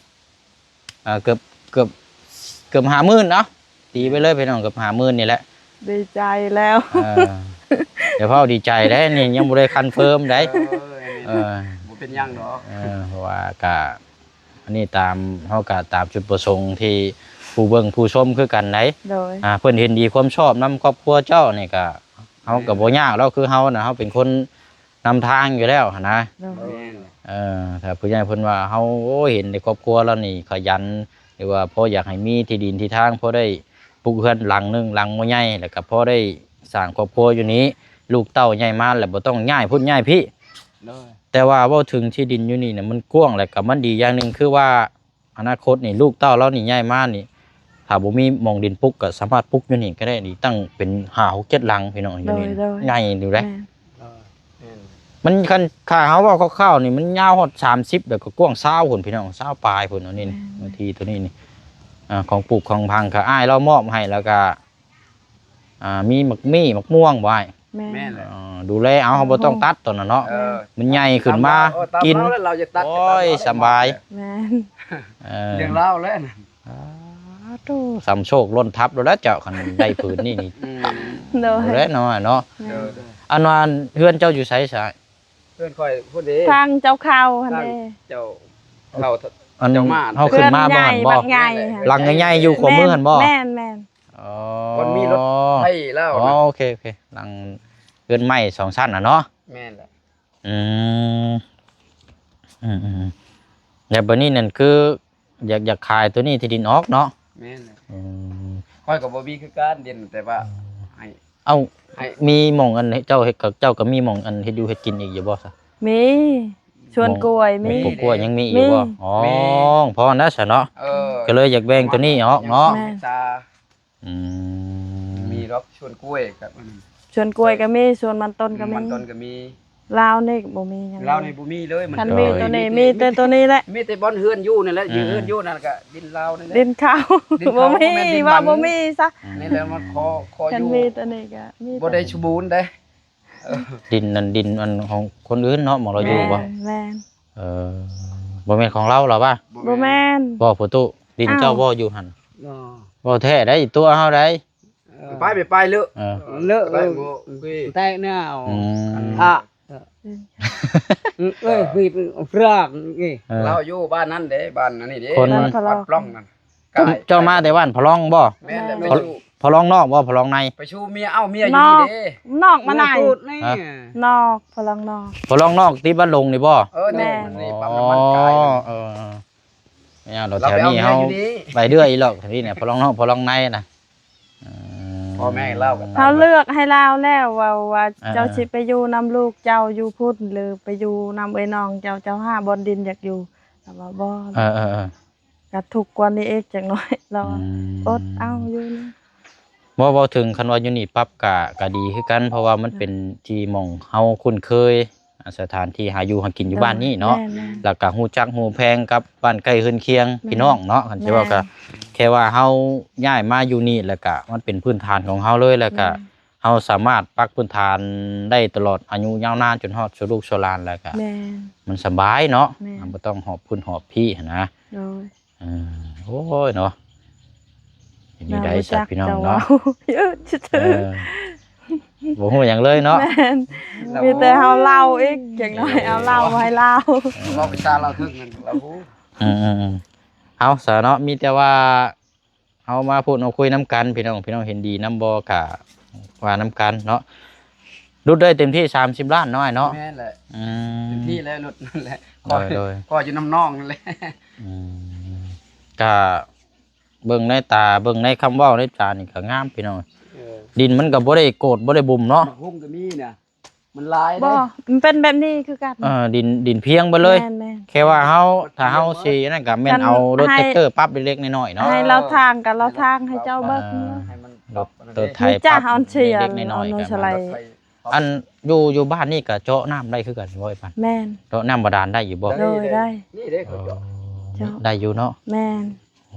ເອີ ເກືອບ ເກືອບ ເກືອບຫ້າໝື່ນເນາະ ຕີໄປເລີຍພີ່ນ້ອງ ເກືອບຫ້າໝື່ນນີ້ແຫຼະ ດີໃຈແລ້ວ ເອີ ຢ່າເວົ້າດີໃຈເດ້ ນີ້ຍັງບໍ່ໄດ້ຄອນເຟີມເດ້ ເອີ ເອີ ບໍ່ເປັນຫຍັງດອກ ເອີ ເພາະວ່າກະ ອັນນີ້ຕາມ ເຮົາກະຕາມຈຸດປະສົງທີ່ຜູ້ເບິ່ງຜູ້ຊົມຄືກັນໄດ໋ ໂດຍ ອ່າ ເພິ່ນເຫັນດີຄວາມຊອບນຳຄອບຄົວເຈົ້ານີ້ກະ ເຮົາກະບໍ່ຍາກດອກ ຄືເຮົານະ ເຮົາເປັນຄົນ ນຳທາງຢູ່ແລ້ວຫັ້ນນະ ໂດຍ ແມ່ນ ເອີ ຖ້າຜູ້ໃຫຍ່ເພິ່ນວ່າເຮົາ ໂອ້ ເຫັນໃນຄອບຄົວລາວນີ້ຂະຫຍັນ ຫຼືວ່າພໍຢາກໃຫ້ມີທີ່ດິນທີ່ທາງ ພໍໄດ້ປຸກເຮືອນຫຼັງໜຶ່ງ ຫຼັງບໍ່ໃຫຍ່ ແລ້ວກໍພໍໄດ້ສ້າງຄອບຄົວຢູ່ນີ້ ລູກເຕົ້າໃຫຍ່ມາແລ້ວບໍ່ຕ້ອງຍ້າຍພຸ້ນຍ້າຍພີ້ ໂດຍ ແຕ່ວ່າເວົ້າເຖິງທີ່ດິນຢູ່ນີ້ນະ ມັນກວ້າງ ແລ້ວກໍມັນດີຢ່າງໜຶ່ງຄືວ່າ ອະນາຄົດນີ້ ລູກເຕົ້າລາວນີ້ໃຫຍ່ມານີ້ ຖ້າບໍ່ມີໝ່ອງດິນປຸກ ກໍສາມາດປຸກຢູ່ນີ້ກໍໄດ້ນີ້ ຕັ້ງເປັນຫ້າຫົກເຈັດຫຼັງພີ່ນ້ອງ ຢູ່ນີ້ ໂດຍ ໂດຍ ໃຫຍ່ຢູ່ເດ້ ແມ່ນ ເອີ ແມ່ນ ມັນຄັນ ຖ້າເຮົາເວົ້າຄ່າວໆນີ້ ມັນຍາວຮອດສາມສິບ ແລ້ວກໍກວ້າງຊາວພຸ້ນພີ່ນ້ອງ ຊາວປາຍພຸ້ນ ອັນນີ້ ແມ່ນ ເນື້ອທີ່ຕົວນີ້ນີ້ ອ່າ ຂອງປູກຂອງຝັງ ກໍອ້າຍລາວມອບໃຫ້ ແລ້ວກໍ ອ່າ ມີໝາກມີ້ ໝາກມ່ວງບໍ່ອ້າຍ? ແມ່ນ ແມ່ນແຫຼະ ເອີ ດູແລເອົາ ເຮົາບໍ່ຕ້ອງຕັດຕອນນັ້ນເນາະ ເອີ ມັນໃຫຍ່ຂຶ້ນມາ ເອີ ຕາມ ກິນ ລາວແຫຼະ ລາວຈະຕັດ ໂອ້ຍ ສະບາຍ ແມ່ນ ເອີ ລ້ຽງລາວແຫຼະ ອ່າ ໂທ້ ສ່ຳໂຊກລົ້ນທັບໂລດແລ້ວເຈົ້າ ຄັນໄດ້ຜືນນີ້ນີ້ ອືມ ໂດຍ ບໍ່ແລ້ວເນາະ ເນາະ ໂດຍ ອັນວ່າເຮືອນເຈົ້າຢູ່ໃສຊະ? ເຮືອນຂ້ອຍພຸ້ນເດ້ ທາງເຈົ້າເຂົ້າຫັ້ນເດ້ ທາງເຈົ້າເຂົ້າ ອັນ ເຈົ້າມາ ເຮົາຂຶ້ນມາບໍ່ຫັ້ນບໍ່? ເຮືອນໃຫຍ່ ຫຼັງໃຫຍ່ໆ ຢູ່ຂວາມືຫັ້ນບໍ່? ແມ່ນໆ ອໍ ບ່ອນມີລົດໄຟລາວ ອໍ ນະ ໂອເຄໆ ຫຼັງເຮືອນໄມ້ສອງຊັ້ນນະເນາະ ແມ່ນແຫຼະ ອືມ ອືມໆ ແລ້ວບາດນີ້ນັ້ນຄື ຢາກ ຢາກຂາຍໂຕນີ້ທີ່ດິນອອກເນາະ ແມ່ນແຫຼະ ອືມ ຂ້ອຍກໍບໍ່ມີຄືກັນດິນ ແຕ່ວ່າ ອືມ ໃຫ້ ເອົ້າ ໃຫ້ ມີໝ່ອງອັນເຈົ້າເຮັດ ເຈົ້າກໍມີໝ່ອງອັນເຮັດຢູ່ເຮັດກິນອີກຢູ່ບໍ່ຊະ? ມີ ສວນກ້ວຍ ມີ ໝ່ອງປູກກ້ວຍຍັງມີຢູ່ບໍ່? ມີ ອໍ ພໍນະຊະເນາະ ເອີ ກໍເລີຍຢາກແບ່ງໂຕນີ້ອອກເນາະ ແມ່ນ ອືມ ມີດອກສວນກ້ວຍກັບ ສວນກ້ວຍກໍມີ ສວນມັນຕົ້ນກໍມີ ມັນຕົ້ນກໍມີ ລາວນີ້ບໍ່ມີຫຍັງ ລາວນີ້ບໍ່ມີເລີຍ ມັນ ຄັນມີໂຕນີ້ ມີແຕ່ໂຕນີ້ແຫຼະ ມີແຕ່ບ່ອນເຮືອນຢູ່ນັ້ນແຫຼະ ເອີ ຢູ່ເຮືອນຢູ່ນັ້ນກໍດິນລາວນີ້ແຫຼະ ດິນເຂົາ ດິນເຂົາ ບໍ່ມີ ບໍ່ແມ່ນດິນມັນ ວ່າບໍ່ມີຊະ ນີ້ແຫຼະ ມາຂໍ ຂໍຢູ່ ຄັນມີໂຕນີ້ກໍມີ ບໍ່ໄດ້ສົມບູນເດ້ ເອີ ດິນນັ້ນ ດິນອັນຂອງຄົນອື່ນເນາະ ໝ່ອງລາວຢູ່ບໍ່? ແມ່ນ ແມ່ນ ເອີ ບໍ່ແມ່ນຂອງລາວລະວະ? ບໍ່ແມ່ນ ບໍ່ ພໍ່ຕູ້ ດິນເຈົ້າບໍ່ຢູ່ຫັ້ນ? ເວົ້າແທ້ໄດ໋ ຕົວະເຮົາໄດ໋ ເອີ ໄປ ໄປ ໄປເລີະ ເອີ ເລີະ ໄປ ເອີ ບໍ່ ແຕກແນວ ອືມ ອາ ເອີ ເອີ ເອີ ເອີ ລາວຢູ່ບ້ານນັ້ນເດ້ ບ້ານອັນນີ້ເດ້ ຄົນ ບ້ານພະລອງ ບ້ານປະລອງນັ້ນ ເຈົ້າ ເຈົ້າມາແຕ່ບ້ານພະລອງບໍ່? ແມ່ນແຫຼະ ໄປສູ່ ພະລອງນອກບໍ່? ພະລອງໃນ? ໄປສູ່ເມຍ ເອົ້າ ເມຍຢູ່ນີ້ເດ້ ນອກມາໃນ ນອກ ພະລອງນອກ ພະລອງນອກຕິດວັດຫຼົງນີ້ບໍ່? ເອີ ແມ່ນ ນີ້ ອໍ ປ້ຳນ້ຳມັນກາຍ ເອີ ແມ່ນ ແຖວນີ້ເຮົາໄປເລື້ອຍອີ່ຫຼອກ ແຖວນີ້ນະ ພະລອງນອກ ພະລອງໃນນະ ອືມ ພໍ່ແມ່ລາວກໍ ເຮົາເລືອກໃຫ້ລາວແລ້ວ ເວົ້າວ່າ ເອີ ເຈົ້າຊິໄປຢູ່ນຳລູກເຈົ້າຢູ່ພຸ້ນ ຫຼືໄປຢູ່ນຳເອື້ອຍນ້ອງເຈົ້າ ເຈົ້າຫາບ່ອນດິນຢາກຢູ່ ລາວວ່າບໍ່ ເອີໆໆ ກໍທຸກກວ່ານີ້ອີກຈັກໜ້ອຍ ລາວວ່າ ອືມ ອົດເອົາຢູ່ນີ້ ບໍ່ ເວົ້າເຖິງຄັນວ່າຢູ່ນີ້ປັບກະ ກະດີຄືກັນ ເພາະວ່າມັນເປັນທີ່ໝ່ອງເຮົາຄຸ້ນເຄີຍ ອາ ສະຖານທີ່ຫາຢູ່ຫາກິນຢູ່ບ້ານນີ້ເນາະ ແມ່ນໆ ແລ້ວກະຮູ້ຈັກຮູ້ແພງກັບບ້ານໃກ້ເຮືອນຄຽງ ແມ່ນ ພີ່ນ້ອງເນາະ ຄັນຊິເວົ້າກະ ແມ່ນ ແຄ່ວ່າເຮົາຍ້າຍມາຢູ່ນີ້ ແລ້ວກະມັນເປັນພື້ນຖານຂອງເຮົາເລີຍ ແລ້ວກະ ແມ່ນ ເຮົາສາມາດປັກພື້ນຖານໄດ້ຕະຫຼອດອາຍຸຍາວນານ ຈົນຮອດສູ່ລູກສູ່ຫຼານ ແລ້ວກະ ແມ່ນ ມັນສະບາຍເນາະ ແມ່ນ ມັນບໍ່ຕ້ອງຫອບພຸ້ນຫອບພີ້ຫັ້ນນະ ໂດຍ ເອີ ໂອ້ຍເນາະ ເປັນຈັ່ງໃດຊະພີ່ນ້ອງເນາະ ເອີ ບໍ່ຮູ້ຫຍັງເລີຍເນາະ ແມ່ນ ມີແຕ່ເຮົາເລົ່າອີກ ຢ່າງໜ້ອຍເອົາເລົ່າໃຫ້ລາວ ເວົ້າພາສາລາວເຖິງນັ້ນລາວຮູ້ ອືມໆໆ ເອົາຊະເນາະ ມີແຕ່ວ່າ ເຮົາມາພູດມາຄຸຍນຳກັນພີ່ນ້ອງ ພີ່ນ້ອງເຫັນດີນຳບໍ່ກະວ່ານຳກັນເນາະ ຫຼຸດໄດ້ເຕັມທີ່ສາມສິບລ້ານເນາະ ອ້າຍເນາະ ແມ່ນແຫຼະ ອືມ ເຕັມທີ່ແລ້ວ ຫຼຸດນັ້ນແຫຼະ ໂດຍ ຂໍ ຂໍຢູ່ນຳນ້ອງນັ້ນແຫຼະ ອືມ ກະເບິ່ງໃນຕາ ເບິ່ງໃນຄຳເວົ້າໃນຈານີ້ກະງາມພີ່ນ້ອງ ເອີ ດິນມັນກະບໍ່ໄດ້ໂກດບໍ່ໄດ້ບຸມເນາະ ໝາກຫຸ່ງກໍມີນະ ມັນຫຼາຍເດ້ ບໍ່ ມັນເປັນແບບນີ້ຄືກັນ ເອີ ດິນ ດິນພຽງເບິດເລີຍ ແມ່ນໆ ແຄ່ວ່າເຮົາ ຖ້າເຮົາຊິອັນນັ້ນກໍແມ່ນເອົາລົດແທັກເຕີປັບເລັກໆນ້ອຍໆເນາະ ໃຫ້ລາວທາງກໍລາວທາງໃຫ້ເຈົ້າເບິ່ງ ເອີ ໃຫ້ມັນປັບອັນນັ້ນເດ້ ລົດໄຖປັບເລັກໆນ້ອຍໆ ອັນຢູ່ ຢູ່ບ້ານນີ້ກໍເຈາະນ້ຳໄດ້ຄືກັນບໍ່ ອ້າຍປັນ? ແມ່ນ ເຈາະນ້ຳບາດານໄດ້ຢູ່ບໍ່? ໂດຍ ໄດ້ ນີ້ເດ້ເຂົາເຈາະ ເຈາະ ໄດ້ຢູ່ເນາະ ແມ່ນ ໂອ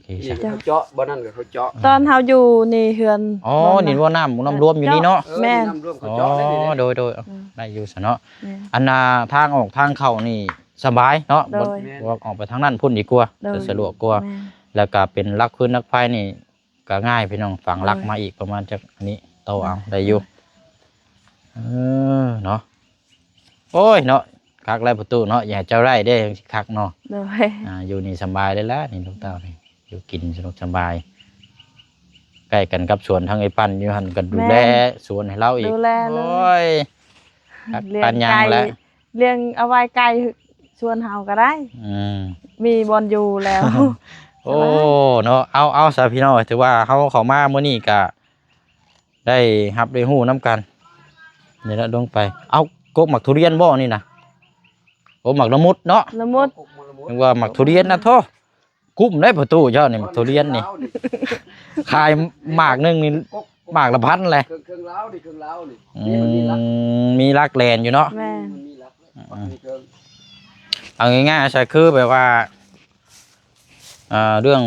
ເຄ ນີ້ເຂົາເຈາະ ບ່ອນນັ້ນກໍເຂົາເຈາະ ຕອນເຮົາຢູ່ນີ້ເຮືອນ ອໍ ນີ້ບໍ່ ນ້ຳ ນ້ຳລວມຢູ່ນີ້ເນາະ ເອີ ແມ່ນ ນ້ຳລວມເຂົາເຈາະໄດ້ນີ້ເດ້ ໂດຍໆ ເອີ ໄດ້ຢູ່ຊະເນາະ ແມ່ນ ອັນນ່າ ທາງອອກທາງເຂົ້ານີ້ສະບາຍເນາະ ໂດຍ ບໍ່ ອອກໄປທາງນັ້ນພຸ້ນດີກວ່າ ໂດຍ ຈະສະດວກກວ່າ ແມ່ນ ແລ້ວກໍເປັນຫຼັກຟືນຫຼັກໄຟນີ້ກໍງ່າຍພີ່ນ້ອງ ຝັງຫຼັກ ໂດຍ ມາອີກປະມານຈັກອັນນີ້ ຕໍ່ເອົາ ໂດຍ ໄດ້ຢູ່ ເອີ ເນາະ ໂອ້ຍເນາະ ຄັກແລ້ວປະຕູເນາະ ຢ່າໃຫ້ເຈົ້າໄດ້ເດ້ ຈັ່ງຊິຄັກເນາະ ໂດຍ ອ່າ ຢູ່ນີ້ສະບາຍເລີຍລະ ນີ້ລູກເຕົ້ານີ້ ຢູ່ກິນສະດວກສະບາຍ ໃກ້ກັນກັບສວນທາງໄອ້ປັ້ນຢູ່ຫັ້ນ ກໍດູແລ ແມ່ນ ສວນໃຫ້ລາວອີກ ດູແລເລີຍ ໂອ້ຍ ຄັກປານຫຍັງແຫຼະ ລ້ຽງໄກ່ ລ້ຽງເອົາໄວ້ໃກ້ສວນເຮົາກໍໄດ້ ອືມ ມີບ່ອນຢູ່ແລ້ວ ໂອ້ ເນາະ ເອົາ ເອົາຊະພີ່ນ້ອງ ຖືວ່າເຮົາເຂົ້າມາມື້ນີ້ກໍ ໄດ້ຮັບໄດ້ຮູ້ນຳກັນ ນີ້ລະ ລົງໄປ ເອົາ ກົກໝາກທຸລຽນບໍ່ນີ້ນະ? ໂອ້ ໝາກລະມຸດເນາະ ລະມຸດ ນຶກວ່າໝາກທຸລຽນນະໂທ້ ກຸ້ມໄດ໋ປະຕູເຈົ້ານີ້ ໝາກທຸລຽນນີ້ ຂາຍໝາກໜຶ່ງນີ້ ໝາກລະພັນແຫຼະ ເຄື່ອງລາວນີ້ ເຄື່ອງລາວນີ້ ອືມ ມີຫຼັກແລນຢູ່ເນາະ ແມ່ນ ມັນມີຫຼັກ ເອົາງ່າຍໆຊະ ຄືແບບວ່າ ອ່າ ເລື່ອງ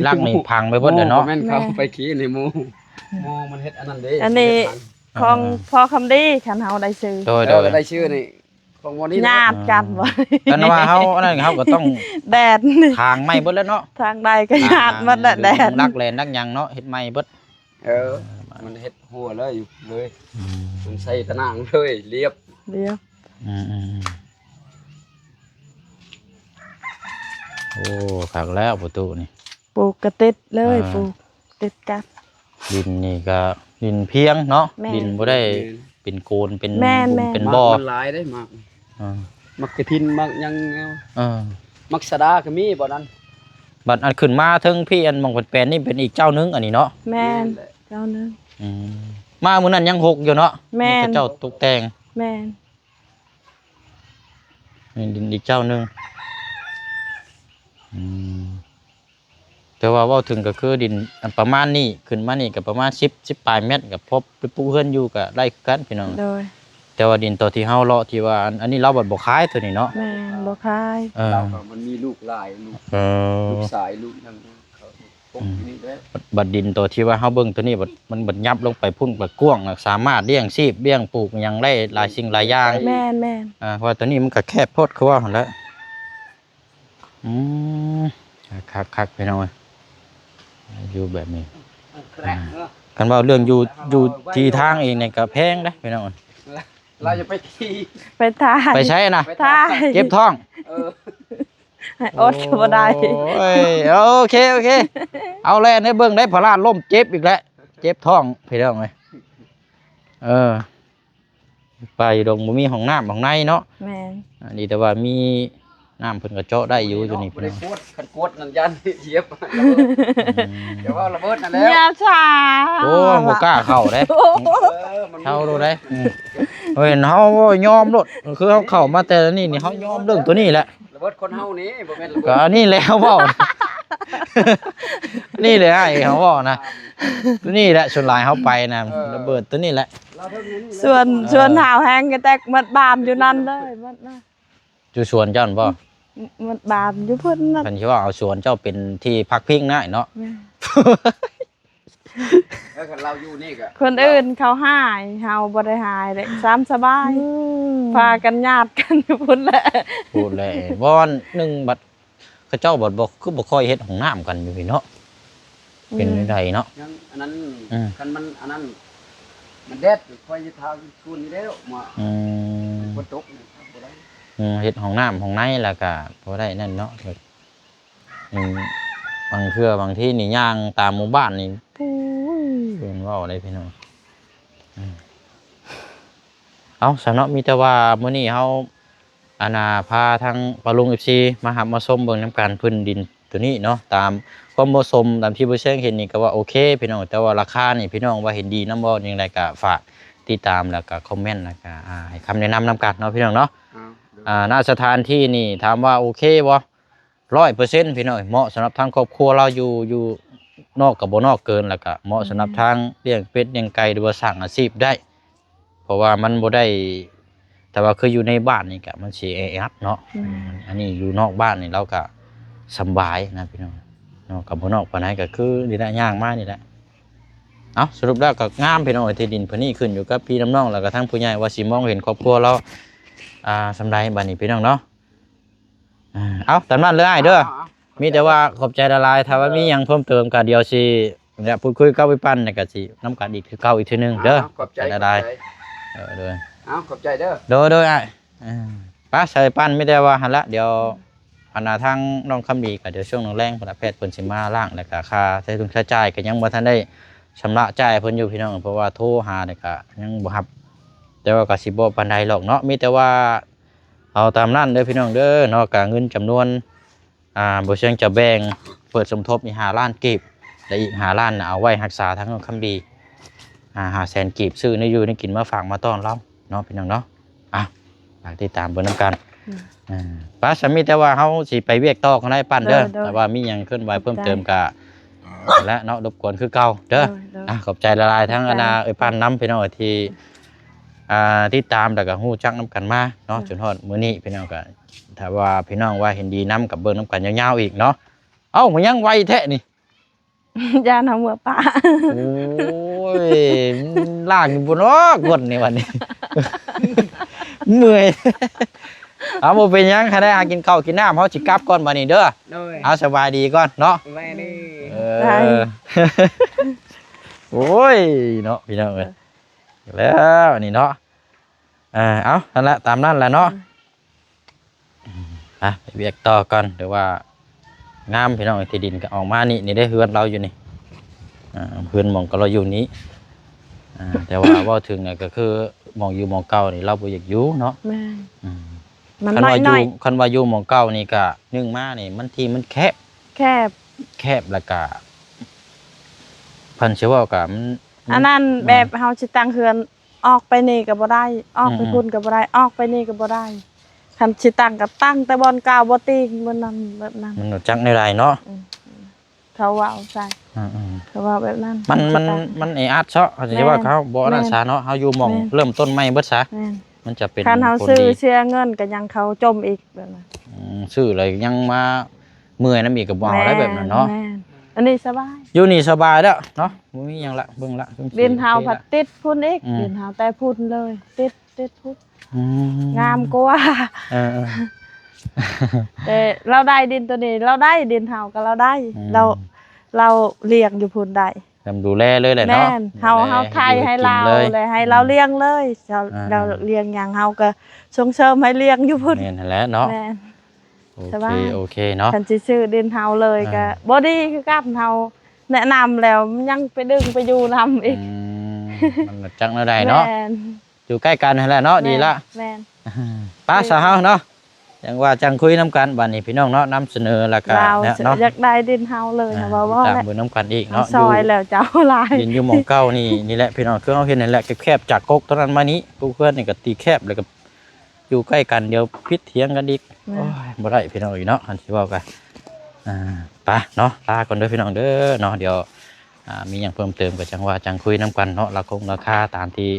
ຫຼັກນີ້ພັງໄປເບິດແລ້ວເນາະ ແມ່ນ ເຂົາໄປຂີ້ໃນໝູ່ ໝູ່ມັນເຮັດອັນນັ້ນເດ້ ອັນນີ້ຂອງພໍ່ຄຳດີ ຄັນເຮົາໄດ້ຊື່ ໂດຍ ໂດຍ ໄດ້ຊື່ນີ້ ຂອງໝໍນີ້ ຍາດກັນບໍ່ ຄັນວ່າເຮົາອັນນັ້ນ ເຮົາກໍຕ້ອງ ແດດ ຖາງໃໝ່ເບິດແລ້ວເນາະ ທາງໃດກໍຍາດໝົດແຫຼະ ແດດ ຫຼັກແລນຫຼັກຫຍັງເນາະ ເຮັດໃໝ່ເບິດ ເອີ ມັນເຮັດຫົວເລີຍ ຢູ່ເລີຍ ອືມ ມັນໃສ່ຕະໜ່າງເລີຍ ລຽບ ລຽບ ອືມໆໆ ໂອ້ ຄັກແລ້ວປະຕູນີ້ ປູກກະຕິດເລີຍ ອ່າ ປູກຕິດກັນ ດິນນີ້ກໍດິນພຽງເນາະ ແມ່ນ ດິນບໍ່ໄດ້ ແມ່ນ ເປັນໂກນ ເປັນ ແມ່ນໆ ເປັນບໍ່ ມັນຫຼາຍເດ້ໝາກ ອ່າ ໝາກກະທິນ ໝາກຫຍັງ ເອີ ໝາກສະດາກໍມີບ່ອນນັ້ນ ບັດອັນຂຶ້ນມາເທິງພີ້ ອັນໝ່ອງແປນໆນີ້ເປັນອີກເຈົ້າໜຶ່ງ ອັນນີ້ເນາະ ແມ່ນ ແມ່ນແຫຼະ ເຈົ້າໜຶ່ງ ອືມ ມາມື້ນັ້ນຍັງຫົກຢູ່ເນາະ ແມ່ນ ເຂົາເຈົ້າຕົກແຕ່ງ ແມ່ນ ນີ້ດິນອີກເຈົ້າໜຶ່ງ ອືມ ແຕ່ວ່າເວົ້າເຖິງກໍຄືດິນອັນປະມານນີ້ ຂຶ້ນມານີ້ກໍປະມານສິບ ສິບປາຍແມັດ ກໍພໍໄປປຸກເຮືອນຢູ່ກໍໄດ້ຄືກັນພີ່ນ້ອງ ໂດຍ ແຕ່ວ່າດິນໂຕທີ່ເຮົາເລາະທີ່ວ່າ ອັນ ອັນນີ້ລາວບັດບໍ່ຂາຍໂຕນີ້ເນາະ. ແມ່ນ ບໍ່ຂາຍ. ເອີ ລາວກໍມັນມີລູກຫຼາຍ ລູກ ເອີ ລູກຊາຍລູກຫຍັງ ເຂົາປົກຢູ່ນີ້ແຫຼະ. ບັດ ບັດດິນໂຕທີ່ວ່າເຮົາເບິ່ງໂຕນີ້ ບັດ ມັນບັດຫຍັບລົງໄປພຸ້ນ ບັດກວ້າງ ສາມາດລ້ຽງຊີບລ້ຽງປູກຫຍັງໄດ້ຫຼາຍສິ່ງຫຼາຍຢ່າງ. ແມ່ນໆ. ອ່າ ເພາະວ່າໂຕນີ້ມັນກໍແຄບໂພດ ຄືວ່າຫັ້ນແຫຼະ. ອືມ ຄັກໆ ພີ່ນ້ອງເອີຍ ຢູ່ແບບນີ້. ຄັນເວົ້າເລື່ອງຢູ່ ຢູ່ທີ່ທາງເອງນີ້ກໍແພງເດ້ພີ່ນ້ອງເອີຍ. ລາວຈະໄປທີ່ ໄປຖ່າຍ ໄປໃສນະ? ໄປຖ່າຍ ເຈັບທ້ອງ. ເອີ ໃຫ້ອົດກໍບໍ່ໄດ້. ໂອ້ຍ ໂອເຄ ໂອເຄ ເອົາແລ້ວ ໃນເບິ່ງໄດ້ ພະລາດລົ້ມເຈັບອີກແລ້ວ ເຈັບທ້ອງພີ່ນ້ອງເອີຍ. ເອີ ປ່າຢູ່ດົງບໍ່ມີຫ້ອງນ້ຳຫ້ອງໃນເນາະ. ແມ່ນ. ອັນນີ້ແຕ່ວ່າມີນ້ຳເພິ່ນກໍເຈາະໄດ້ຢູ່ ໂຕນີ້ ຢູ່ນີ້ ບໍ່ໄດ້ ພີ່ນ້ອງ ກວດ ຄັນກວດນັ້ນຢ້ານຢຽບ. ອືມ ຢ່າເວົ້າລະເບີດນັ້ນແຫຼ້ວ ຢ່າຊ້າ. ໂອ້ຍ ບໍ່ກ້າເຂົ້າເດ້. ໂອ້ ເອີ ມັນ ເຊົາໂລດເດ້. ອືມ ເຫັນເຮົາຍອມໂລດ ຄືເຮົາເຂົ້າມາແຕ່ນີ້ນີ້ ເຮົາຍອມເລື່ອງໂຕນີ້ແຫຼະ. ລະເບີດຄົນເຮົານີ້ ບໍ່ແມ່ນລະເບີດ ກໍອັນນີ້ແຫຼະເຮົາເວົ້າ ນີ້ແຫຼະອ້າຍເຮົາເວົ້ານະ. ໂຕນີ້ແຫຼະ ສ່ວນຫຼາຍເຮົາໄປນະ ເອີ ລະເບີດໂຕນີ້ແຫຼະ. ສ່ວນ ເອີ ສ່ວນຫາວແຮງກະແຕກໝົດບາມຢູ່ນັ້ນເລີຍ ໝົດນະ. ຢູ່ສວນເຈົ້າຫັ້ນບໍ່? ໝົດບາມຢູ່ເພິ່ນນະ. ເພິ່ນຊິວ່າເອົາສວນເຈົ້າເປັນທີ່ພັກພິງນະເນາະ. ແມ່ນ. ເອີ ຄັນລາວຢູ່ນີ້ກະ ຄົນອື່ນເຂົາຫາຍ ເຮົາບໍ່ໄດ້ຫາຍເດ້ ຊ້ຳສະບາຍ. ອືມ ພາກັນຍາດກັນຢູ່ພຸ້ນແຫຼະ ພຸ້ນແຫຼະ. ບ່ອນໜຶ່ງບັດ ເຂົາເຈົ້າບັດບໍ່ ຄືບໍ່ຄ່ອຍເຮັດຫ້ອງນ້ຳກັນຢູ່ພີ້ເນາະ. ອືມ ເປັນແນວໃດເນາະ? ຍັງອັນນັ້ນ ອືມ ຄັນມັນອັນນັ້ນ ມັນແດດ ຂ້ອຍຊິທາຢູ່ຊ່ວງນີ້ແລ້ວ ມາ ອືມ ຝົນຕົກນີ້ບໍ່ໄດ້. ອືມ ເຮັດຫ້ອງນ້ຳຫ້ອງໃນແລ້ວກະບໍ່ໄດ້ນັ້ນເນາະ. ອືມ ບາງເທື່ອບາງທີນີ້ຍ່າງຕາມໝູ່ບ້ານນີ້ ໂອ້ຍ ເພິ່ນເວົ້າໄດ້ພີ່ນ້ອງ. ອືມ ເອົາ ຊັ້ນເນາະ ມີແຕ່ວ່າມື້ນີ້ເຮົາ ອັນນ່າ ພາທາງປ້າລຸງ ເອັຟຊີ ມາຮັບມາຊົມເບິ່ງນຳກັນພື້ນດິນໂຕນີ້ເນາະ. ຕາມຄວາມເໝາະສົມ ຕາມທີ່ບໍ່ແຊງເຫັນນີ້ກໍວ່າໂອເຄພີ່ນ້ອງ, ແຕ່ວ່າລາຄານີ້ພີ່ນ້ອງວ່າເຫັນດີນຳບໍ່ ຈັ່ງໃດກໍຝາກຕິດຕາມ ແລ້ວກໍຄອມເມັນ ແລ້ວກໍ ອ່າ ໃຫ້ຄຳແນະນຳນຳກັນເນາະພີ່ນ້ອງເນາະ. ອ່າ ໂດຍ ອ່າ ນະ ສະຖານທີ່ນີ້ຖາມວ່າໂອເຄບໍ່? ຮ້ອຍເປີເຊັນພີ່ນ້ອງ, ເໝາະສຳລັບທາງຄອບຄົວລາວຢູ່ ຢູ່ນອກກໍບໍ່ນອກເກີນ ແລ້ວກໍເໝາະສຳລັບ ອືມ ທາງລ້ຽງເປັດລ້ຽງໄກ່ ຫຼືວ່າສ້າງອາຊີບໄດ້ ເພາະວ່າມັນບໍ່ໄດ້ ແຕ່ວ່າຄືຢູ່ໃນບ້ານນີ້ກະມັນຊິແອອັດເນາະ. ແມ່ນ. ອັນນີ້ຢູ່ນອກບ້ານນີ້ລາວກະສຳບາຍນະພີ່ນ້ອງເນາະ, ກະບໍ່ນອກປານໃດ ກະຄືນີ້ແຫຼະ ຍ່າງມານີ້ແຫຼະ. ເອົ້າ ສະຫຼຸບແລ້ວກະງາມພີ່ນ້ອງເອີຍ, ທີ່ດິນເພິ່ນນີ້ຂຶ້ນຢູ່ກັບພີ່ນຳນ້ອງ ແລ້ວກະທາງຜູ້ໃຫຍ່ວ່າຊິມອງເຫັນຄອບຄົວລາວ ອ່າ ສ່ຳໃດບາດນີ້ພີ່ນ້ອງເນາະ. ອ່າ ເອົາ ຕາມນັ້ນເລີຍອ້າຍເດີ. ເອົາ ເອົາ ມີແຕ່ວ່າຂອບໃຈຫຼາຍໆ, ຖ້າວ່າມີຫຍັງເພີ່ມເຕີມກໍດຽວຊິ ແລະ ພູດຄຸຍກັບໄອ້ປັນ ແລ້ວກໍຊິນຳກັນອີກຄືເກົ່າອີກເທື່ອໜຶ່ງເດີ. ອ່າ ຂອບໃຈ ຂອບໃຈຫຼາຍໆ. ເອີ ໂດຍ ເອົາ ຂອບໃຈເດີ. ໂດຍ ໂດຍອ້າຍ. ເອີ ໄປ ໃສ່ປັນ ມີແຕ່ວ່າຫັ້ນລະ ດຽວ ອັນນ່າ ທາງນ້ອງຄຳດີກໍດຽວຊ່ວງແລງໆ ພຸ້ນລະ ແພດເພິ່ນຊິມາລ້າງ ແລ້ວກໍຄ່າໃຊ້ຈ່າຍກໍຍັງບໍ່ທັນໄດ້ຊຳລະຈ່າຍເພິ່ນຢູ່ພີ່ນ້ອງ, ເພາະວ່າໂທຫາແລ້ວກໍຍັງບໍ່ຮັບ, ແຕ່ວ່າກໍຊິບໍ່ປານໃດຫຼອກເນາະ. ມີແຕ່ວ່າ ເອົາຕາມນັ້ນເດີພີ່ນ້ອງເດີເນາະ, ກະເງິນຈຳນວນ ອ່າ ບໍ່ຊຽງຈະແບ່ງເປີດສົມທົບນີ້ຫ້າລ້ານກີບ ແລະ ອີກຫ້າລ້ານນະ ເອົາໄວ້ຮັກສາທາງນ້ອງຄຳດີ ອ່າ ຫ້າແສນກີບ ຊື້ແນວຢູ່ແນວກິນມາຝາກມາຕ້ອນລາວເນາະ ພີ່ນ້ອງເນາະ. ອ່ະ ຝາກຕິດຕາມເບິ່ງນຳກັນ. ອືມ ອ່າ ປະ ສະມີແຕ່ວ່າເຮົາຊິໄປວຽກຕໍ່ກັນໄດ້ປັນເດີ, ໂດຍ ໂດຍ ແຕ່ວ່າມີຫຍັງເຄື່ອນໄຫວເພີ່ມເຕີມກະ ແລະເນາະ ລົບກວນຄືເກົ່າເດີ. ໂດຍ ໂດຍ ອ່ະ ຂອບໃຈຫຼາຍໆ ທັງອັນນ່າ ເອີຍ ເອີຍ ປັນນຳ ພີ່ນ້ອງ ທີ່ ອ່າ ຕິດຕາມ ແລ້ວກໍຮູ້ຈັກນຳກັນມາເນາະ ໂດຍ ຈົນຮອດມື້ນີ້ ພີ່ນ້ອງ. ກໍຖ້າວ່າພີ່ນ້ອງວ່າເຫັນດີນຳ ກໍເບິ່ງນຳກັນຍາວໆອີກເນາະ. ເອົ້າ ມາຍັງໄວແທ້ນີ້ ຢ້ານເຮົາເມືອປະ. ໂອ້ຍ ລ້າງຢູ່ບໍ່ເນາະ ຄົນນີ້ບັດນີ້ ເມື່ອຍ. ເອົາ ບໍ່ເປັນຫຍັງ, ຄັນໄດ້ຫາກິນເຂົ້າກິນນ້ຳ ເຮົາຊິກັບກ່ອນບັດນີ້ເດີ. ໂດຍ ເອົາ ສະບາຍດີກ່ອນເນາະ ສະບາຍດີ. ເອີ ໂອ້ຍເນາະ ພີ່ນ້ອງເອີຍ. ແລ້ວນີ້ເນາະ ເອີ ເອົາ ຫັ້ນລະ ຕາມນັ້ນລະເນາະ. ອືມ ອ່ະ ໄປວຽກຕໍ່ກ່ອນ ຖືວ່າງາມ ພີ່ນ້ອງ. ທີ່ດິນກໍອອກມານີ້ ນີ້ເດ້ ເຮືອນລາວຢູ່ນີ້ ອ່າ ເຮືອນໝ່ອງເກົ່າລາວຢູ່ນີ້ ອ່າ ແຕ່ວ່າເວົ້າເຖິງກໍຄືໝ່ອງຢູ່ໝ່ອງເກົ່ານີ້ ລາວບໍ່ຢາກຢູ່ເນາະ. ແມ່ນ. ອືມ ມັນ ຄັນວ່າຢູ່ ນ້ອຍໆ ຄັນວ່າຢູ່ໝ່ອງເກົ່ານີ້ກໍ ໜຶ່ງມານີ້ ມັນທີ່ມັນແຄບ ແຄບ ແຄບ ແລ້ວກໍ ຄັນຊິເວົ້າກໍມັນ ອັນນັ້ນ ອືມ ແບບເຮົາຊິຕັ້ງເຮືອນ ອອກໄປນີ້ກໍບໍ່ໄດ້ ອອກໄປ ອືມໆ ພຸ້ນກໍບໍ່ໄດ້ ອອກໄປນີ້ກໍບໍ່ໄດ້. ຄັນຊິຕັ້ງກໍຕັ້ງແຕ່ບ່ອນເກົ່າ ບໍ່ຕີງ ບໍ່ນັ້ນ ແບບນັ້ນ ມັນບໍ່ຈັກແນວໃດເນາະ. ອືມ ເຂົາເວົ້າໃສ່ ອືມໆ ເຂົາເວົ້າແບບນັ້ນ ມັນ ມັນ ມັນແອອັດເຊາະ ເຂົາຊິວ່າ ແມ່ນ ເຂົາບໍ່ອັນນັ້ນ ແມ່ນ ຊະເນາະ. ເຮົາຢູ່ໝ່ອງ ແມ່ນ ເລີ່ມຕົ້ນໃໝ່ເບິດຊະ. ແມ່ນ. ມັນຈະເປັນ ຄັນເຮົາ ຜົນ ຊື້ ດີ ເສຍເງິນກໍຍັງເຂົາຈົ່ມອີກແບບນັ້ນ ອືມ ຊື້ແລ້ວຍັງມາເມື່ອຍນຳອີກ ກໍບໍ່ເອົາໄດ້ແບບນັ້ນເນາະ ແມ່ນ ອັນນີ້ສະບາຍ ຢູ່ນີ້ສະບາຍແລ້ວເນາະ ບໍ່ມີຫຍັງລະ ເບິ່ງລະ ດິນເຮົາພັດຕິດພຸ້ນອີກ ອືມ ດິນເຮົາແຕ່ພຸ້ນເລີຍ ຕິດ ຕິດພຸ້ນ ອືມ ງາມກວ່າ ເອີ ເອີ ແຕ່ລາວໄດ້ດິນໂຕນີ້ ລາວໄດ້ດິນເຮົາກໍລາວໄດ້ ອືມ ລາວ ລາວລ້ຽງຢູ່ພຸ້ນໄດ້ ແມ່ນ ແມ່ນ ເຮົາ ເຮົາໄຖໃຫ້ລາວ ແລ້ວໃຫ້ລາວລ້ຽງເລີຍ ລາວລ້ຽງຫຍັງເຮົາກໍສົ່ງເສີມໃຫ້ລ້ຽງຢູ່ພຸ້ນ ແມ່ນຫັ້ນແຫຼະເນາະ ແມ່ນ ໂອເຄ ໂອເຄເນາະ ຄັນຊິຊື້ດິນເຮົາເລີຍກໍບໍ່ດີຄືກັນ ເຮົາແນະນຳແລ້ວມັນຍັງໄປດຶງໄປຢູ່ນຳອີກ ອືມ ມັນຈັກແນວໃດເນາະ ແມ່ນ ຢູ່ໃກ້ກັນຫັ້ນແຫຼະເນາະ ດີລະ ແມ່ນ ໄປຊະເຮົາເນາະ ຈັ່ງວ່າຈັ່ງຄຸຍນຳກັນ ບາດນີ້ພີ່ນ້ອງເນາະ ນຳສະເໜີ ແລ້ວກໍເນາະ ຢາກໄດ້ດິນເຮົາເລີຍ ເວົ້າ ເວົ້າແຫຼະ ເບິ່ງນຳກັນອີກເນາະ ຊອຍແລ້ວເຈົ້າຫຼາຍ ດິນຢູ່ໝ່ອງເກົ່ານີ້ ນີ້ແຫຼະພີ່ນ້ອງ ຄືເຮົາເຫັນນັ້ນແຫຼະ ແຄບໆ ຈາກກົກເທົ່ານັ້ນມານີ້ ປູກເຮືອນນີ້ກໍຕີແຄບ ແລ້ວກໍຢູ່ໃກ້ກັນ ດຽວຜິດຖຽງກັນອີກ ໂອ້ຍ ບໍ່ໄດ້ພີ່ນ້ອງເອີຍເນາະ ຄັນຊິເວົ້າກໍ ອ່າ ໄປເນາະ ລາກ່ອນເດີພີ່ນ້ອງເດີເນາະ ດຽວ ອ່າ ມີຫຍັງເພີ່ມເຕີມກໍຈັ່ງວ່າຈັ່ງຄຸຍນຳກັນເນາະ ລາຄົງລາຄາຕາມທີ່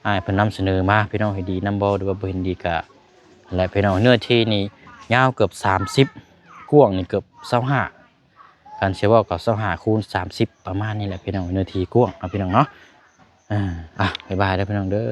ອ້າຍເພິ່ນນຳສະເໜີມາ ພີ່ນ້ອງເຫັນດີນຳບໍ່ ຫຼືວ່າບໍ່ເຫັນດີກໍ ແລະ ພີ່ນ້ອງ ເນື້ອທີ່ນີ້ຍາວເກືອບສາມສິບ ກວ້າງນີ້ເກືອບຊາວຫ້າ ຄັນຊິເວົ້າກໍຊາວຫ້າຄູນສາມສິບ ປະມານນີ້ແຫຼະພີ່ນ້ອງ ເນື້ອທີ່ກວ້າງເນາະພີ່ນ້ອງເນາະ ເອີ ອ່ະ ບາຍບາຍເດີພີ່ນ້ອງເດີ.